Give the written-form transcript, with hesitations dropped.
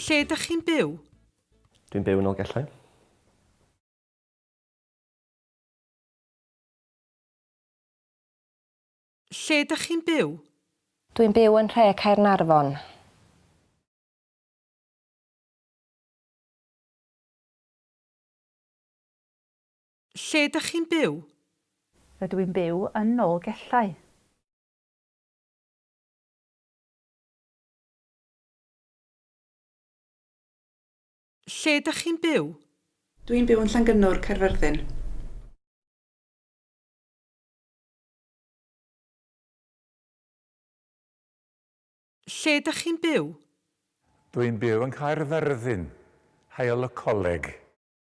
Lle dych chi'n byw? Dwi'n byw yn Nolgellau. Lle dych chi'n byw? Dwi'n byw yn nhre Caernarfon. Lle dych chi'n byw? Rydw i'n byw yn Nolgellau. Lle dych chi'n byw? Dwi'n byw yn Llangynnwr, Caerfyrddin. Lle dych chi'n byw? Dwi'n byw yn Caerfyrddin, Heol y Coleg.